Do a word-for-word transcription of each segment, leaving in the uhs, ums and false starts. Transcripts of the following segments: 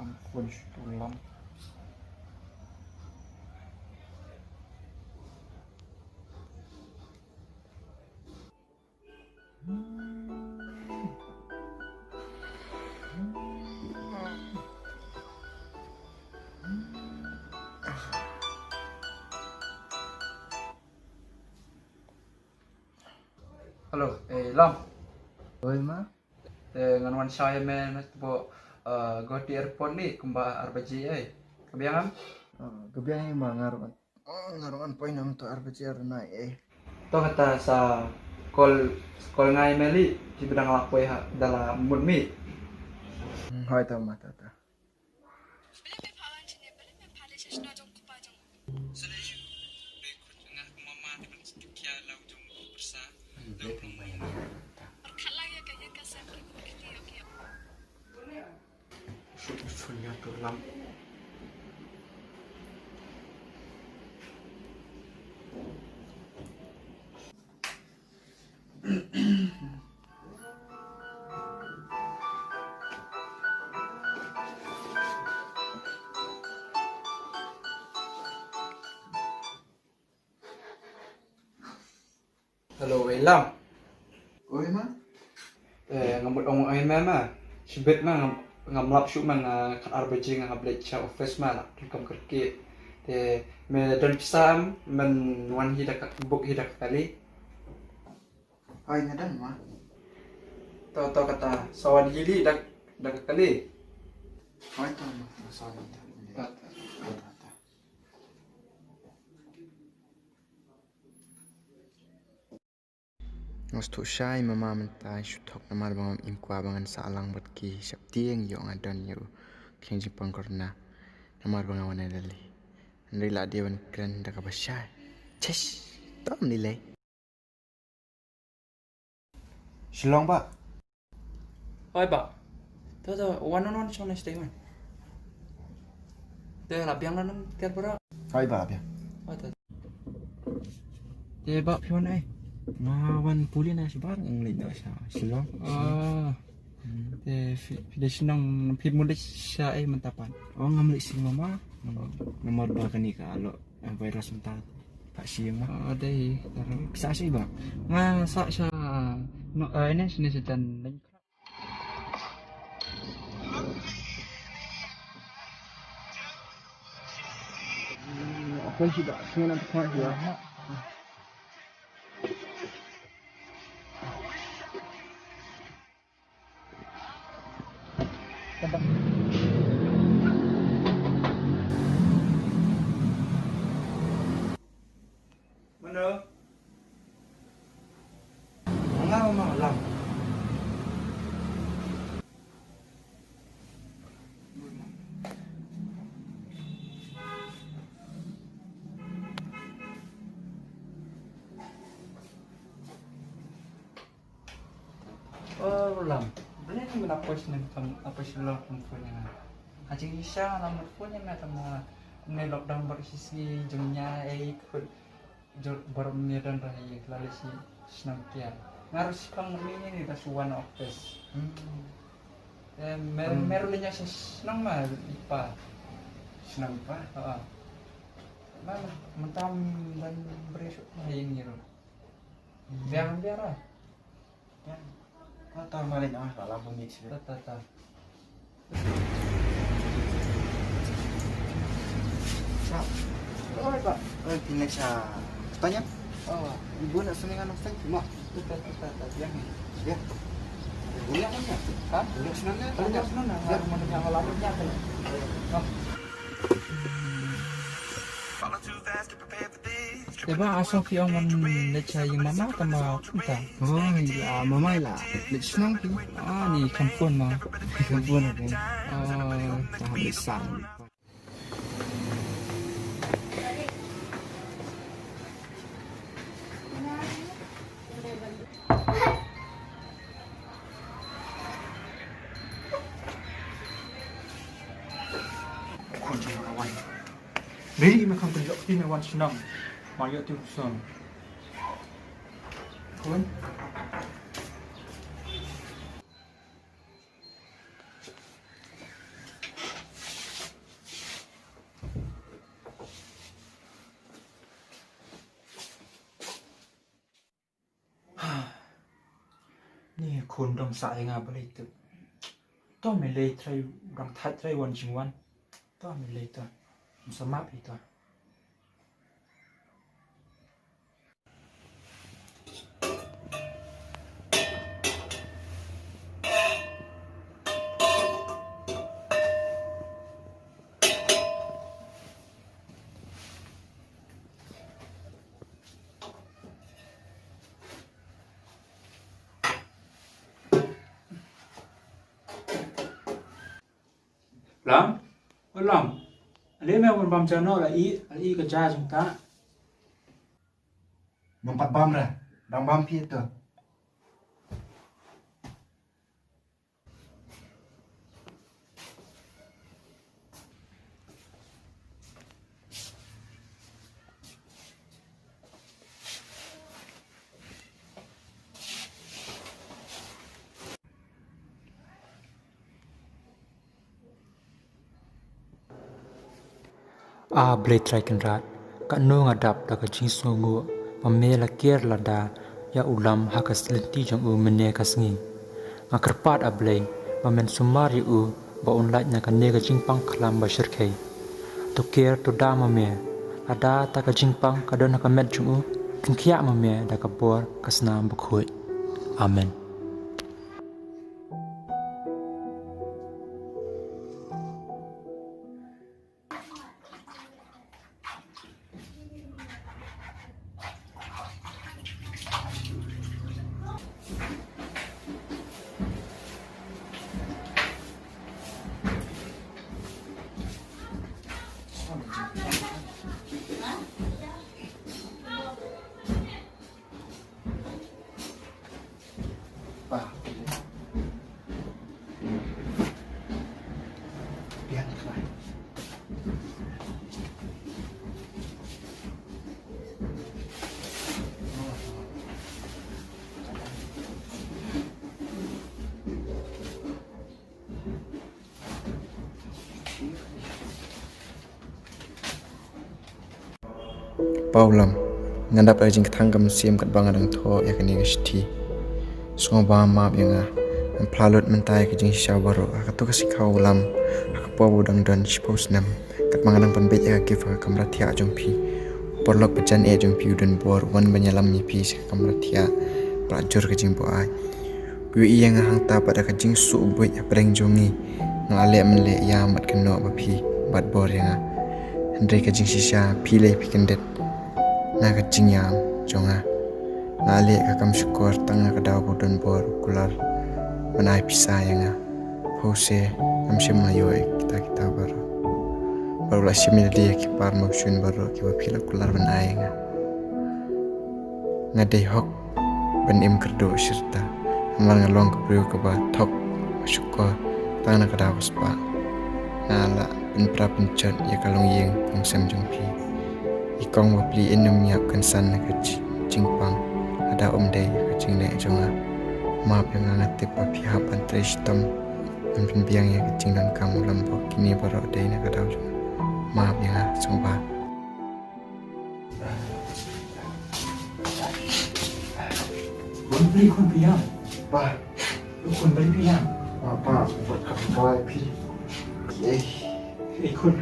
Ampun, shu tulam. Hello, eh, Long. Oi, ma. Eh, ngan wan shai me na tebo, eh, Guwahati Airport li kumba ar baje, eh. Ka biang em? Oh, ka biang, eh, ma, nga ruh. Oh, nga ruh ngan poi nam to ar baje ar na, eh. To kata sa call, call ngai me li, ki bidang la poi ha, da la mut mi. Hmm, hoi to ma, to, to. Hello, Ilam. Oi, ma. Eh, nga mut ong ai ma ma. Shibit ma ngam, ngam lap shuh ma nga kat ar baje nga hap leit sha office ma la. Kin kam kyrkieh. Te me don pisa em, men wan hi da ka, book hi da ka kali. Ai, nga dang ma. To, to kata, sa wan hi li da, da ka kali. Ai, to ma, sa wan hi da. Ta, ta. Ta, ta, ta. Nga shu shai mama mynta shu thok namar ba ngam im kwah ba ngan sah lang bad ki shaptieng ïoh nga don ïa u khlieng jingpang corona namar ba nga wan na Delhi. Hynrei la dei ban kren da kaba shai. Chesh, tom lei lei. Shillong ba. Oi ba. To to, wan wan wan shong na stay wan. Te la biang la nang tiar bara. Oi ba, la biang. Oi to. Te ba phi wan ai. Nga wan pule na shabar ngan leit na sha Shillong. Ah. Hmm. Te phi, phi da shnong phi mut leit sha ai mynta pat? Oh, ngam leit sha mama. Namar ba kane ka alo, eh, virus mynta. Pat shi ma. Ah, dei. Sa shi ba. Nga sa sha, no, eh, ini sini setan. Apa sih dah? Sini nanti kuat ya. Mano? Nga ma lam. Oh, lam. Bene ni mena pos nem kam apa sih lo kam punya. Hajing isa lam punya na tama ne lockdown bar sisi jengnya eh ikut jor bar mena dan rahi lali si senam kia. Ngarus pang ni ni ta suan office. Hmm. Eh, mer mer linya si senang ma ipa. Senang pa. Ha. Ma mentam dan berisuk ma yang ngiru. Biar biar lah. Ya. Kata malin ah, salah bunyi sih. Ta ta ta. Sa. Oi, Pak. Oi, pina sa. Tanya. Oh, ibu nak seneng anak saya cuma. Ta ta ta ta. Ya. Ya. Ibu nak mana? Hah? Ibu nak seneng ya? Ibu nak seneng. Ya. Mana yang lama ya kan? Oh. Te ba a song phi ong ban leit sha ïing mama tang ba kumta. Oh, ïa mama ïa la leit shnong phi. Ah, ni kham phone ma. Kham phone phi. Ah, ta ha leit sa. Khun jong nga wan. Ni me kham kynjok ti me wan shnong. Ma ïoh ti shnong. Khun. Khun dom sah ïa nga balei tu. To me lei trai dang thait trai wan jingwan. To me lei to. Ym sa map ïa to. Lam, o Lam. Ale me wan bam ja noh la i, la i ka ja jong ta. Ngam pat bam re, dang bam phi to. A Blei Trai Kynrad, katno nga dap da ka jingsngewnguh ba me la ker lada ïa u Lam ha ka lynti jong u mynne ka sngi. Nga kyrpad A Blei ba men sumar ïa u ba un lait na kane ka jingpang khlam ba shyrkhei. To ker to da ma me, lada ta ka jingpang ka don ha ka met jong u, pynkhiah ma me da ka bor ka snam bakhuid. Amen. Pau Lam, nga dap da ka jingkthang ka mynsiem katba nga dang thoh ïa kane ka shithi. Sngewbha map ïa nga. Ngan phla lut mynta ïa ka jingshisha baroh ha kato ka sngi khaw Lam, ha ka por ba u dang don shiphew snem. Katba nga dang pynbeit ïa ka gift ha ka kamra thiah jong phi, u paralok ba jan eh jong phi u don bor, u wan ban ïalam ïa phi sha ka kamra thiah. Ba la jur ka jingbuaid. U ïohi ïa nga hangta bad da ka jingsngewbuit hapdeng jong ngi. Nga la leh mynleh ïa mat ka noh ba phi bat bor ïa nga. Hynrei ka jingshisha phi lei phi kyndit na ka jingïam jong nga. Nga la leh ka kam shukor tang na ka daw ba u don bor u kular ban ai pisa ïa nga. Phew se ngam shym la ïoh ïa kita kita baroh. Bad u la shim ïa lade ïa ki par mawshun baroh kiba phi la kular ban ai ïa nga. Nga dei hok ban im kyrduh shirta. Namar nga long ka briew kaba thok, ba shukor tang na ka daw ka spah. Nga la pynpra pynjot ïa ka longïing longsem jong phi. I kong bapli in ym ïap kynsan na ka ji-, jingpang lada ym dei ïa ka jingleh jong nga. Map ïa nga, nga tip ba phi hap ban trei shitom ban pynbiang ïa ka jingdonkam u Lam bok, kine baroh dei na ka daw jong nga. Map ïa nga, sngewbha. Khun, balei khun phi ïam? Pa. Khun, balei phi ïam? Pa, pa, wat ka pa phi. Eh. Eh, khun.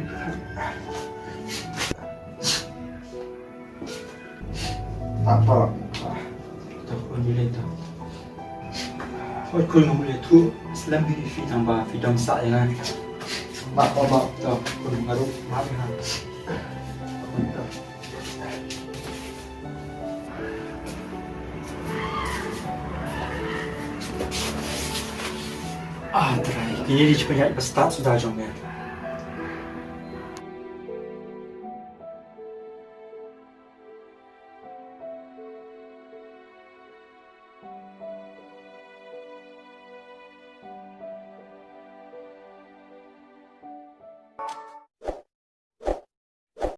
Pa, pa. To, khun, balei to? Hooid khun, ngam leh thuh slem hi ïa phi tang ba phi dom sah ïa nga. Map, map, map. To khun, nga ruh map ïa nga. Khun, to. Ah, Trai, kine dei ki pynïaid ba stad suda jong me.